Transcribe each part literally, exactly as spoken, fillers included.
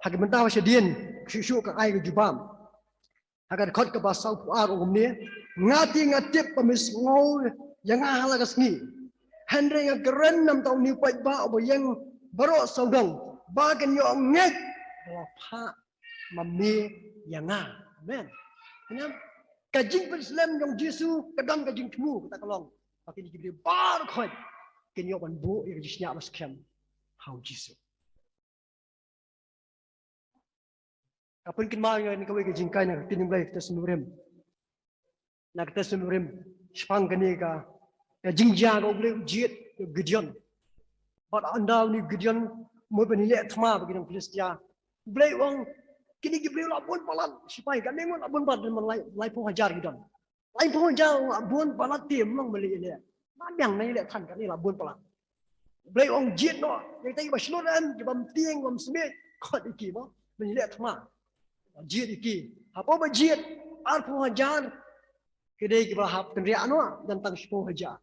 Ha ka bynta ba shadien, shuh shuh ka ai ka jubab. Ha ka dkhot kaba sawphew ar ong kumne, nga te nga tip ba me sngew ïa nga ha la ka sngi. Hynrei nga kren namar u paidbah uba ïeng baroh sawdong ba kin ïoh ngeit ba la phah ma me ïa nga. Amen. Amen. Ka jingpynslem jong Jisu ka don ka jingthmu kata ka long ba kine ki briew baroh khoit kin ïoh ban buh ïa ka jingshaniah ba skhem ha u Jisu. Ka pynkynmaw ïa nga kawei ka jinghikai na ka ktien Blei, ka Testament Rim. Na ka Testament Rim, shaphang kane ka, ka jingjia ka U Blei u jied ïa u Gideon. Bad ynda une u Gideon mut ban ïaleh thma bad ki nong Philistia, U Blei u ong, kine ki briew la bun palat, shipai ka neng la bun palat, man lai, laiphew hajar ki don. Laiphew hajar la bun palat, te ym long ban leh ïaleh. Ba biang na ïaleh than kane la bun palat. Blei ong jied noh ïa kita kiba shlur em, kiba mtieng, kiba msmit, khot ïa ki mo ban ïaleh thma. Jied ïa ki. Hapoh ba jied arphew hajar, ki dei kiba hap kynriah noh, don tang shiphew hajar.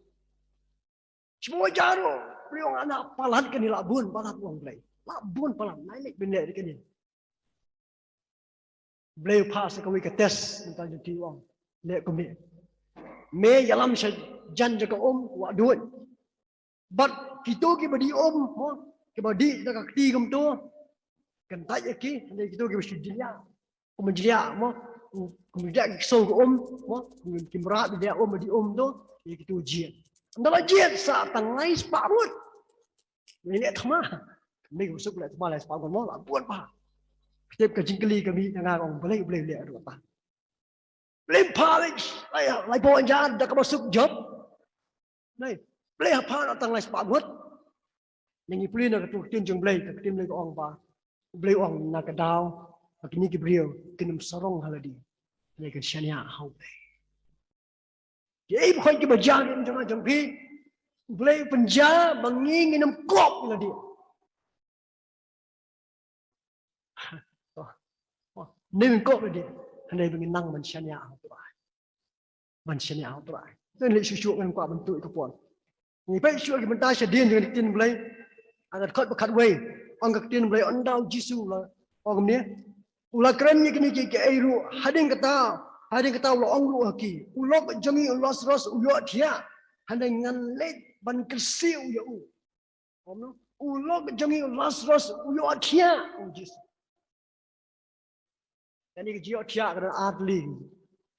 Shiphew hajar ruh, Blei ong, ana palat kane, la bun palat, ong Blei. La bun palat, nai leh ban leh kane. Blei u phah sa kawei ka test, mynta jong ki, u ong, leh kumne. Me ïalam sha jan jong ka um, wad duh. Bad kito kiba dih um, mo, kiba dih da ka kti kumto, kyntait ïa ki, hynrei kito kiba shu jliah, kum jliah, mo, kum jliah ki ksew ka um, mo, ki mrad jliah um, dih um to, ïa kito jied. Ynda la jied sa tang lai spah ngut. Ngi leh thma. Ngi suk leh thma lai spah ngut mo, la bun bha. Tip ka jingkylli ka mih na nga, ong, balei, balei leh ruh ta. Balei phah lai, lai, laiphew hajar da kaba suk jop. Nai, balei hap phah tang lai spah ngut. Ngi pule na ka ktien jong Blei, ka ktien Blei ka ong ba, Blei ong na ka daw ba kine ki briew kin ym sarong ha lade, hynrei kin shaniah ha U Blei. Kiei ba khoit kiba jia ki jong nga jong phi, Blei u pynjia ba ngi ngin ym kop ïa lade. Ngin ym kop ïa lade. Hynrei ba ngin nang ban shaniah ha U Trai. Ban shaniah ha U Trai. Te leit shuh shuh, ngan kwah ban tuh ïa ka por. Ngi peit shuh ki bynta shadien jong ka ktien Blei. Ha ka dkhot ba khatwei, ong ka ktien Blei, ynda u Jisu u la ong kumne, u la kren ïa kine kiei kiei ruh, hadien kata, hadien kata u la ong ruh ha ki, u lok jong ngi u Lasarus u ïohthiah, hynrei ngan leit ban kyrsiew ïa u. Ong, u lok jong ngi u Lasarus u ïohthiah, ong u Jisu. Kane ka jingïohthiah ka don ar tylli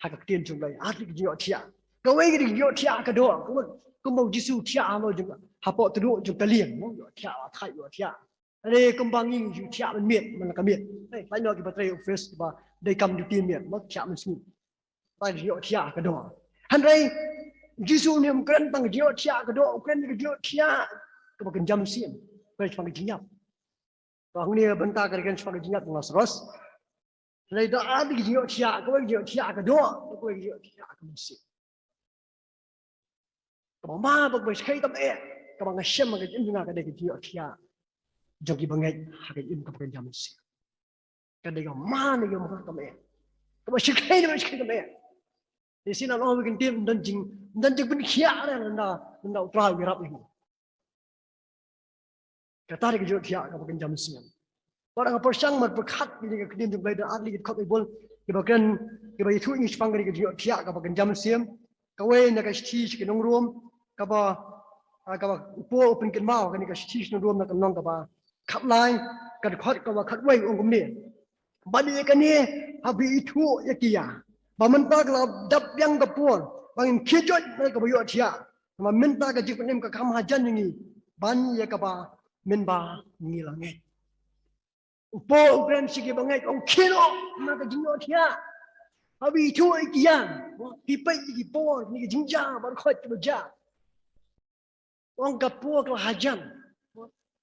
ha ka ktien jong Blei, ar tylli ka jingïohthiah. Kawei ka dei ka jingïohthiah ka doh, kumba, kumba u Jisu u thiah halor jong, hapoh tnum jong ka lieng, mo, ïohthiah, la thait, ïohthiah. Hynrei kumba ngi ju thiah mynmiet, man la ka miet. Hei, pynlong kiba trei office, kiba dei kam duty miet, mo, thiah mynsngi. Ba ka jingïohthiah ka doh. Hynrei Jisu une um kren tang ka jingïohthiah ka doh, u kren ka jingïohthiah kaba kynja mynsiem. Kren shaphang ka jingïap. Ba hangne bynta ka kren shaphang ka jingïap jong u Lasarus. Hynrei da ar tylli ka jingïohthiah, kawei ka jingïohthiah ka doh, kawei ka jingïohthiah ka mynsiem. Kaba ma, ba kaba shyrkhei tam eh, kaba nga shem ha ka jingim jong nga ka dei ka jingïohthiah jong kiba ngeit ha ka jingim kaba kynja mynsiem. Ka dei kaba ma ne kaba ma tam eh. Kaba shyrkhei ne kaba shyrkhei tam eh. Te shisien nga ong ha kane ka ktien, ym don jing, ym don jingpynkhiah re lada, lada U Trai u ïarap ïa ngi. Kata dei ka jingïohthiah kaba kynja mynsiem. Bad nga pyrshang ban pyrkhat ïa ka ktien jong Blei, da ar tylli ki dkhot Baibl kiba kren, kiba ïathuh ïa ngi shaphang kane ka jingïohthiah kaba kynja mynsiem. Kawei na ka shithi sha ki nong Rom, kaba, ah, kaba u Paul u pynkynmaw, kane ka shithi sha ki nong Rom na ka lynnong kaba khatlai, ka dkhot kaba khatwei, u ong kumne. Bad ïa kane haba ithuh ïa ki ïa, ba mynta ka la dap biang ka por ba ngin khie joit na kaba ïohthiah. Namar mynta ka jingpynim ka kham hajan ïa ngi ban ïa kaba mynba ngi la ngeit. U Paul u kren sha kiba ngeit, ong khie noh na ka jingïohthiah. Haba ithuh ïa ki ïa, phi peit ïa ki por, kine ki jingjia baroh khoit kiba jia. Ong ka por ka la hajan.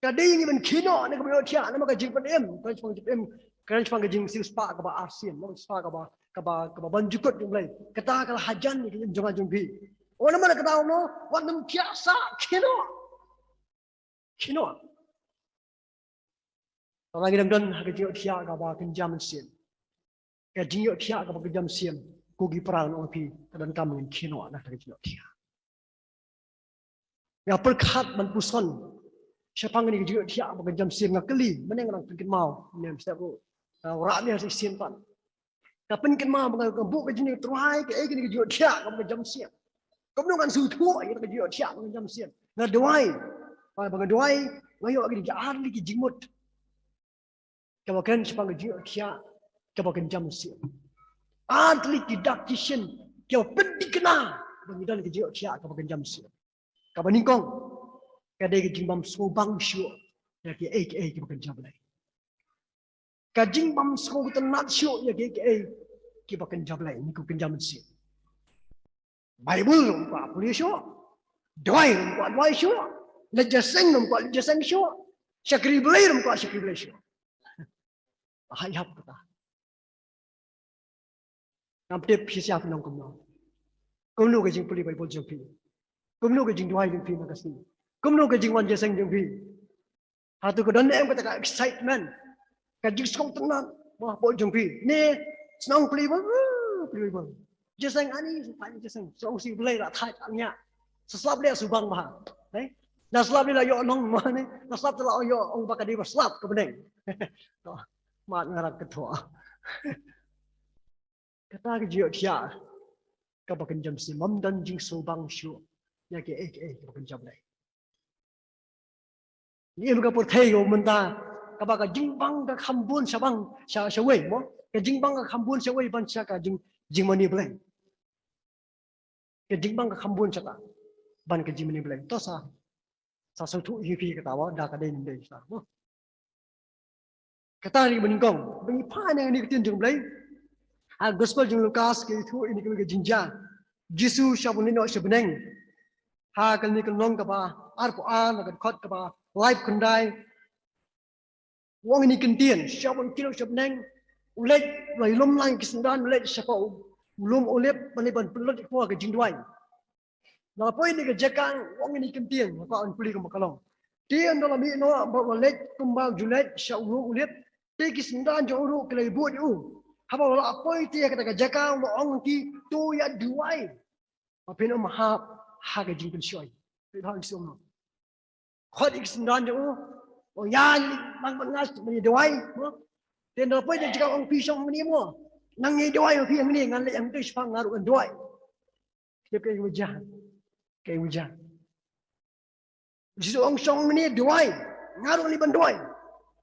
Ka dei ngi ban khie noh na kaba ïohthiah, namar ka jingpynim, ka jingpynim, ka jingpynim, ka jingsiewspah kaba arsien, namar ka siewspah kaba, kaba, kaba ban jukut jong Blei. Kata ka la hajan ïa ka jingim jong nga jong phi. Ong namar kata, ong noh, wat nym thiah sah, khie noh. Khie noh. Tang ngi dang don ha ka jingïohthiah kaba kynja mynsiem. Ka jingïohthiah kaba kynja mynsiem. Ko ki para, ngan ong ïa phi, ka donkam ngin khie noh na ka jingïohthiah. Nga pyrkhat ban puson Shaphang kane ka jingïohthiah kaba kynja mynsiem nga kylli, mynne nga nang pynkynmaw, mynne mynstep ruh. Ah, u Rah Miah shisien pat. Ka pynkynmaw ba nga, nga buh ka jingïohthiah, kaei kane ka jingïohthiah kaba kynja mynsiem. Kumno ngan sngewthuh ïa ka jingïohthiah kaba kynja mynsiem. Nga duwai. Ba, ba nga duwai, nga ïoh kine ki ar tylli ki jingmut. Kaba kren shaphang ka jingïohthiah kaba kynja mynsiem. Ar tylli ki dak ki shin kiba pynthikna ba ngi don ka jingïohthiah kaba kynja mynsiem. Kaba nyngkong, ka dei ka jingbym sngewbang shuh ïa kiei kiei kiba kynja Blei. Ka jingbym sngewtynnat shuh ïa kiei kiei kiba kynja Blei, ne kiba kynja mynsiem. Baibl ruh ym kwah pule shuh. Duwai ruh ym kwah duwai shuh. Leit jingïaseng ruh ym kwah leit jingïaseng shuh. Shakri Blei ruh ym kwah shakri Blei shuh. Ai hap kata. Ngam tip phi sha phi long kumno. Kumno ka jingpule Baibl jong phi. Kumno ka jingduwai jong phi man ka sngi. Kumno ka jingwan jingïaseng jong phi. Hato ka don ne em kata ka excitement, ka jingsngewtynnat, ba hapoh jong phi. Ne, shnong pule Baibl, pule Baibl. Jingïaseng ani, sa pule jingïaseng. Sa ong shi Blei la thait ania. Sa slap leh shu bang bha. Eh? La slap leh la ïoh nong ma ne. La slap te la ïoh ong ba ka dei ba slap ka bneng. To, mat nga rak ka thoh. Kata ka jingïohthiah kaba kynja mynsiem, ym don jingsngewbang shuh ïa kiei kiei kaba kynja Blei. Ngi im ha ka pyrthei kaba mynta kaba ka jingbang ka kham bun sha bang sha, shawei mo. Ka jingbang ka kham bun shawei ban sha ka jing, jingmane Blei. Ka jingbang ka kham bun sha ka ban ka jingmane Blei. To sa, sa sngewthuh hi phi kata wa da ka dei ne ym dei sa mo. Kata ri ba nyngkong, ba ngi phai na kane ka ktien jong Blei. Ha Gospel jong Lukas ka ïathuh ïa kane ka jingjia. Jisu sha ban leit noh sha bneng. Ha kane ka lynnong kaba arphew ar na ka dkhot kaba laiphew khyndai. U ong ïa kane ka ktien, sha ban leit noh sha bneng. U leit, u la ïalum lang ki synran, u leit shapoh u lum Olib, ban leit ban pynlut ïa ka jingduwai. Naba poi na ka jaka, u ong ïa kane ka ktien, nga kwah ban pule kumba ka long. Te ynda la mih noh, bad u la leit kumba u ju leit sha u lum Olib, te ki synran jong u ruh ki la ïabud ïa u. Haba u la poi te ha kata ka jaka, u la ong ïa ki, to ïa duwai, ba phin ym hap ha ka jingpynshoi. Phi hap ïa ki synran. Khot ïa ki synran jong u, u ong ïa, nang ban ngas ban ïa duwai mo. Te ynda la poi na ka jaka u ong phi shong hangne mo. Nang ïa duwai ma phi hangne, ngan leit hangtei shaphang nga ruh ngan duwai. Te kaei kaba jia? Kaei kaba jia? Jisu u ong shong hangne duwai. Nga ruh ngan leit ban duwai.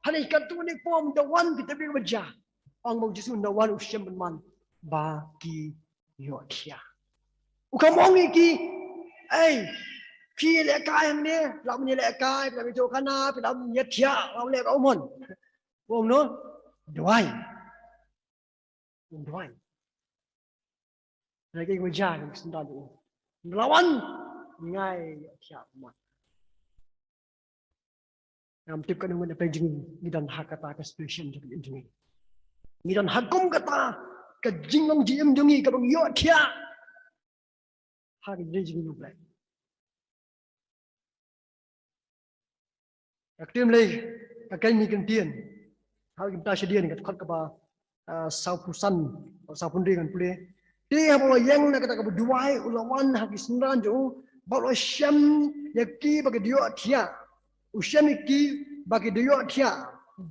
Hangne katto katne por ynda wan kita kiba jia, ong ba u Jisu ynda wan u shem bymman ba ki ïohthiah. U kam ong ïa ki, ei, phi lehkai hangne, phi lah ban ïalehkai, phi lah ban ïathuhkhana, phi lah ban ïathiah, phi lah ban leh ka umon. U ong no, duwai. Duwai. Lehkai ki jia ki synran jong u. Ynda la wan, ngi ïathiah ummat. Ngam tip katno ngut na pdeng jong ngi, ngi don ha kata ka situation jong ngi. Ngi don ha kum kata ka jinglong jingim jong ngi kaba ngi ïohthiah ha ka jingim jong ngi. Ka ktien Blei, ka kren ïa kane ka ktien. Ha ki Bynta Shadien, ka dkhot kaba, ah, sawphew san, sawphew hynriew ngan pule. Te haba u la ïeng na kata kaba duwai, u la wan ha ki synran jong u, bad u la shem ïa ki ba ki da ïohthiah. U shem ïa ki ba ki da ïohthiah.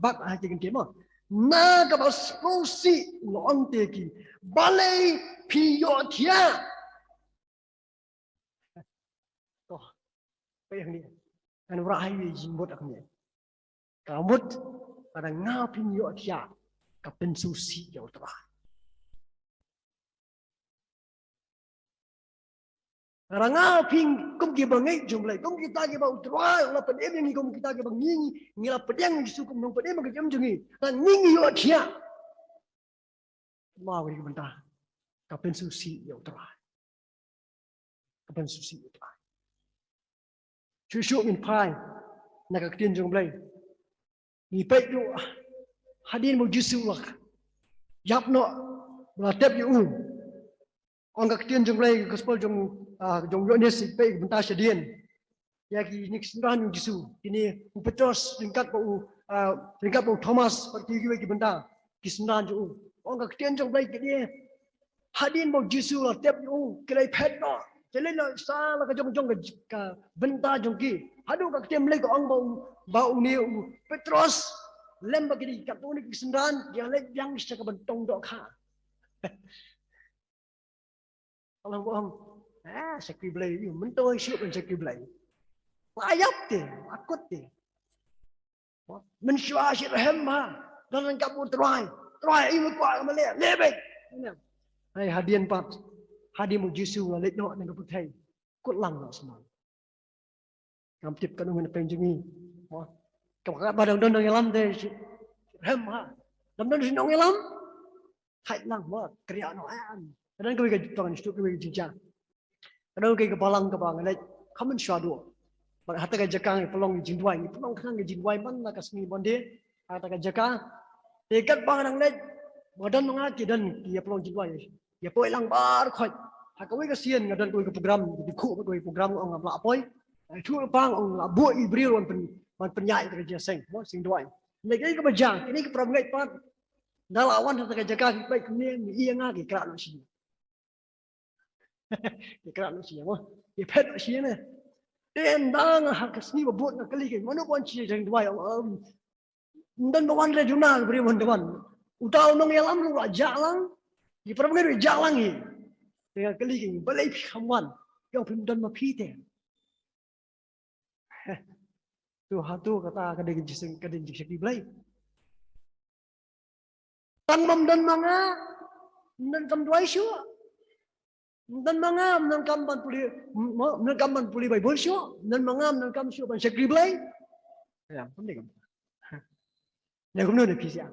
Bad ha ki ktien mo. Na kaba sngewsih u la ong te ïa ki, balei phi ïohthiah? To, peit hangne. Ngan wanrah ïa ka jingmut hangne. Ka mut, lada nga phin ïohthiah, ka pynsngewsih ïa U Trai. Lada nga phin kum ki bangeit jong U Blei, kum kita kiba U Trai u la pynim ïa ngi, kum kita kiba ngi, ngi la pdiang ïa U Jisu kum u nongpynim ha ka jingim jong ngi. Lada ngi ngi ïohthiah, mut ka dei ka bynta ka pynsngewsih ïa U Trai. Ka pynsngewsih ïa U Trai. Shuh shuh ngin phai na ka ktien jong U Blei. Ngi peit ruh hadien ba U Jisu u la ïap noh, ba la tep ïa u. Ong ka ktien jong U Blei, Gospel jong, ah, jong u Ïoannis, peit Bynta Shadien. Ïa kine ki synran jong U Jisu, kine u Petros ryngkat bad u, ah, ryngkat bad u Thomas, bad kiwei kiwei ki bynta, ki synran jong u. Ong ka ktien jong U Blei kine, hadien ba U Jisu u la tep ïa u, ki la ïaphet noh, ki la ïaleh noh sa la ka jong jong ka, ka bynta jong ki. Haduh ka ktien Blei ka ong ba u, Ba une u Petros lem bad kine ki katto katne ki synran ki la leit biang sha ka ban tong dohkha. Ka long ba ong, ah, shakri Blei, ïa, mynta shu ban shakri Blei. La ïap te, la kut te. Mynshuwa shi rhem ha. Don ryngkat bad u Trai. Trai, ïa, me kwah ka ma leh, leh beit. Hei, hadien pat, hadien u Jisu u la leit noh na ka pyrthei, kut lang noh smaw. Ngam tip katno ngin pynjngi. Mo. Ka ba dang don nongïalam te shi rhem ha. Dang don shi nongïalam. Thait lang mo, kriah noh, em. Ka don kawei ka jingtong, shi kawei ka jingjia. Ka don kawei ka balang kaba nga leit, ka mynshuwa duh. Bad hata ka jaka ngi pynlong jingduwai, ngi pynlong khnang ka jingduwai man la ka sngi Monday. Hata ka jaka. Te katba nga dang leit, ba don ma nga ki don ki ïa pynlong jingduwai. Ïa poi lang baroh khoit. Ha kawei ka sien nga don kawei ka program, dukhu kawei program, ong ngam lah poi. Ai thu pang ong lah buh i briew wan pyn, wan pynïaid ka jingïaseng, mo, seng duwai. Ngi kawei ka ba jia, kine ki para bangeit pat. Da la wan ha ka jaka ki peit kumne, ngi ïa nga ki kra noh shi. Ki kra noh shi, mo. Ki phet noh shi ne. Te ynda nga ha ka sngi ba bud nga kylli ki, mano ba wan shi jingduwai, ong, ong, Ym don ba wan re Jona, briew wan da wan. Uta u nongïalam ruh la jah lang. Ki para bangeit ruh jah lang hi. Te nga kylli ki, balei phi kham wan? Ïa phim don ma phi te. To hato kata ka dei ka jingshakri Blei. Tang bym don ma nga, ym don kam duwai shuh. Ym don ma nga, ym don kam ban pule, ym don kam ban pule Baibl shuh. Ym don ma nga, ym don kam shuh ban shakri Blei. Ïa, kam dei kam. Ïa, kumno ne phi sha.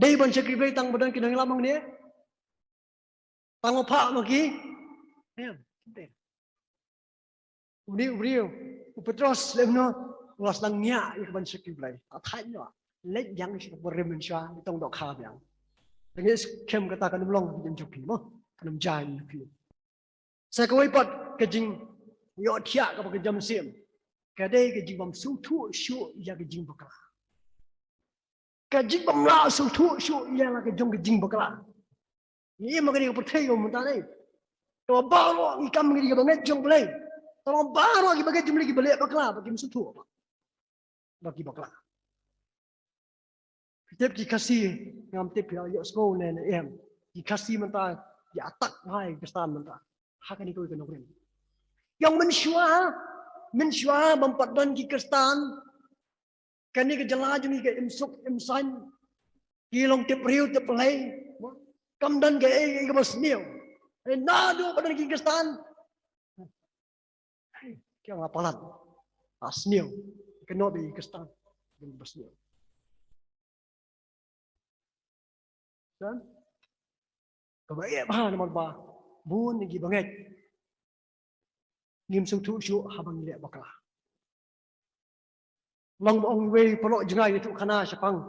Dei ban shakri Blei tang ba don ki nongïalam hangne. Tang ba phah ma ki. Ïa, kam dei. Une u briew, u Petros, leh kumno, u la sdang ñiah ïa ka ban shakri Blei. Thait noh. Leit biang sha ka rim mynshuwa, tong dohkha biang. Te ngin skhem kata kan ym long ïa jong phi mo, kan ym jia ïa phi. Sa kawei pat ka jingïohthiah kaba ka jam sim. Ka dei ka jingbym sngewthuh shuh ïa ka jingbakla. Ka jingbym lah sngewthuh shuh ïa la ka jong ka jingbakla. Ngi im ha kane ka pyrthei ka mynta dei. Kaba baroh ngi kam ngi dei kiba ngeit jong U Blei. Tang baroh kiba ngeit jong U Blei kiba leh bakla, ba kim sngewthuh ba ki bakla. Tip ki Khasi, ngam tip ïa ïohsngew ne ne em. Ki Khasi mynta ki attack bha ïa ki Khristan mynta. Ha kane kawei ka nongrim. Ïa mynshuwa, mynshuwa bym pat don ki Khristan. Kane ka jylla jong ngi ka im suk im saiñ. Ki long tip briew tip Blei. Kam don kaei kaei kaba sniew. Hynda naduh ba don ki Khristan. Ki ong la palat. La sniew. Kynnoh ba ki Khristan. Kaba sniew. Kan? Kaba eh bha namar ba bun kiba ngeit. Ngim sngewthuh shuh haba ngi leh bakla. Long ba ong wei paralok jngai ïathuh khana shaphang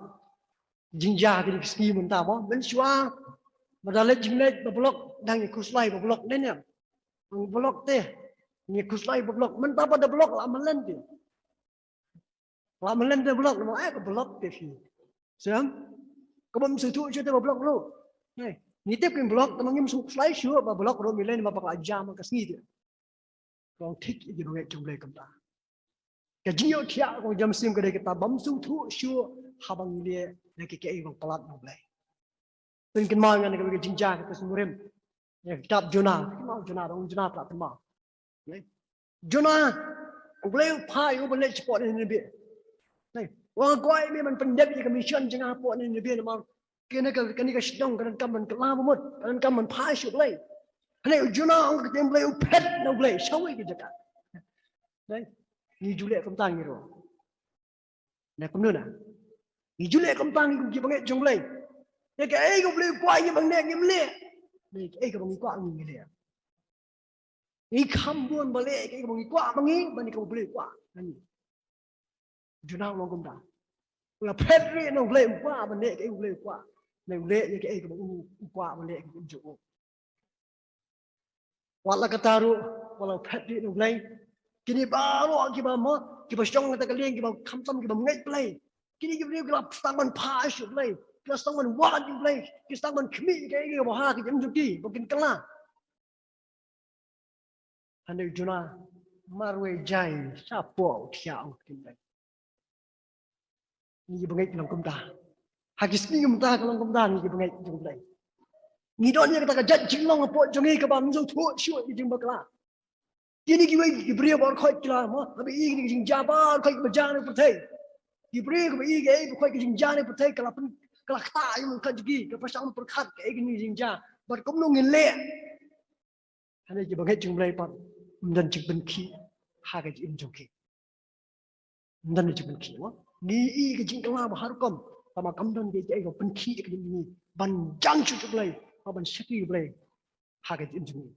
jingjia kine ki sngi mynta mo. Mynshuwa ba da leit jingleit ba block dang ïa khuslai ba block ne ne. Ong block te. Ngi khuslai ba block mynta ba da block la malen te. La malen te block mo, eh, ka block te phi. Sem? Ka bym sngewthuh shuh te ba block ruh. Ngi tip kin block, tang ngim sngewthuh shuh ba block ruh malen ba bakla jia man ka sngi te. Kong thik ïa kiba ngeit jong U Blei kumta. Ka jingïohthiah kong jam sim ka dei kata bym sngewthuh shuh haba ngi leh ïa kiei kiei ba palat na U Blei. Phin kynmaw ngan ïa ka jingjia kata sngewrim. Ïa ka kitab Jona, kynmaw Jona, dang Jona pla kynmaw. Jona, U Blei u phah ïa u ban leit shapoh Nineveh. Wan kwah ïa me ban pyndep ïa ka mission jong nga hapoh Nineveh namar kane ka, kane ka shnong ka donkam ban kylla ba mut, ka donkam ban phah sha U Blei. Hynrei u Jona ong ka ktien Blei u phet na U Blei, shawei ka jaka. Ngi ju leh kumta ngi ruh. Na kumno na? Ngi ju leh kumta ngi kum kiba ngeit jong U Blei. Ïa kaei kaba U Blei u kwah ngi ban leh ngim leh. Ïa kaei kaba ngi kwah ngi leh. Ngi kham bun ba leh kaei kaba ngi kwah ba ngi, ba ngi kaba U Blei u kwah. Ngi. Jona u long kumta. U la phet rieh na U Blei u kwah ban leh kaei U Blei u kwah. Ngi leh ïa kaei kaba u kwah ban leh kaei kaba u kwah. Wat la kata ruh, wat la phet rieh na U Blei. Kine baroh kiba mo, kiba shong kata ka liang kiba khamtam kiba ngeit Blei. Kine ki briew ki la sdang ban phah sha U Blei. Ki la sdang ban wad ïa U Blei. Ki sdang ban khmih ïa kaei kaba ha ki jingim jong ki ba kin kylla. Hynrei u Jona Marwei jai shapoh u thiah, ong ka ktien Blei. Ngi bangeit long kumta. Ha ki sngi mynta ka long kumta, ngi bangeit jong Blei. Ngi don ïa kata ka jait jinglong hapoh jong ngi kaba ym ju thuh shuh ïa ki jingbakla. Kine kiwei ki briew baroh khoit ki la, mo, kaba ïohi kine ki jingjia baroh khoit kaba jia ha pyrthei. Ki briew kaba ïohi kaei ba khoit ki jingjia ha pyrthei, ka la pyn, ka la ktah ïa ka jong ki, ka pyrshang pyrkhat kaei kine ki jingjia. Bad kumno ngin leh? Hynrei ki bangeit jong Blei pat, ym don jingpynkhih ha ka jingim jong ki. Ym don jingpynkhih, mo. Ngi ïohi ka jingkylla ba har rukom, tangba kam don kaei kaei kaba pynkhih ka jingim jong ngi ban jang shuh sha Blei, ban shakri Blei ha ka jingim jong ngi.